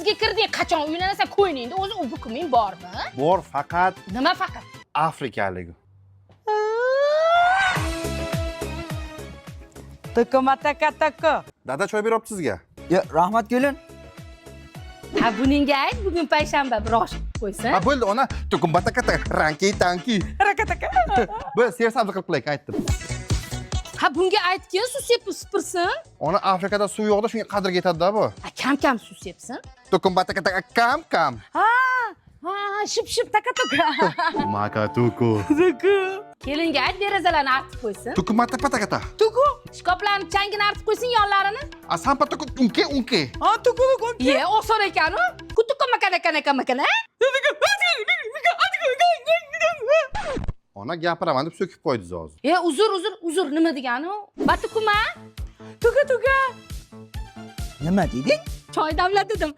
8ga kirding, qachon uylanasan? Ko'yningda o'zi u hukming bormi? Bor, faqat Nima faqat? Afrikalik. Tukumatakataka. Dada, choy beryapti sizga. Yo, rahmat, kelin. Ha, buningga ayt, bugun payshanba, bir osh qilib qo'ysin. Ha, bo'ldi, ona. Tukumbatakata, ranki tanki. Rakataka. Bu sersabzi qilib qo'yaylik, aytdim. Ha, bunga aytgin, suv sepib supursin. Ona, Afrikada suv yo'qda, shunga qadrga yetadi-da bu. Ha, kam kam suv sepsin. Tukumbatakata, kam kam. Ha, ha, ship ship takatuka. Makatuku. Tuku. Kelinga ayt, derazalarni artib qo'ysin. Tukumatapatakata. Tuku. Shkoplarni changini artib qo'ysin, yonlarini. Asampa tuku unke unke. Ha, tuku tuku. Ye, oson ekan u. Kutuka makana kana makana. Ona, gapiraman deb so'kib qo'ydingiz hozir. E, uzr, uzr, uzr, nima degani u? Batukuma. Tuku tuku. Nima deding? Choy damla dedim.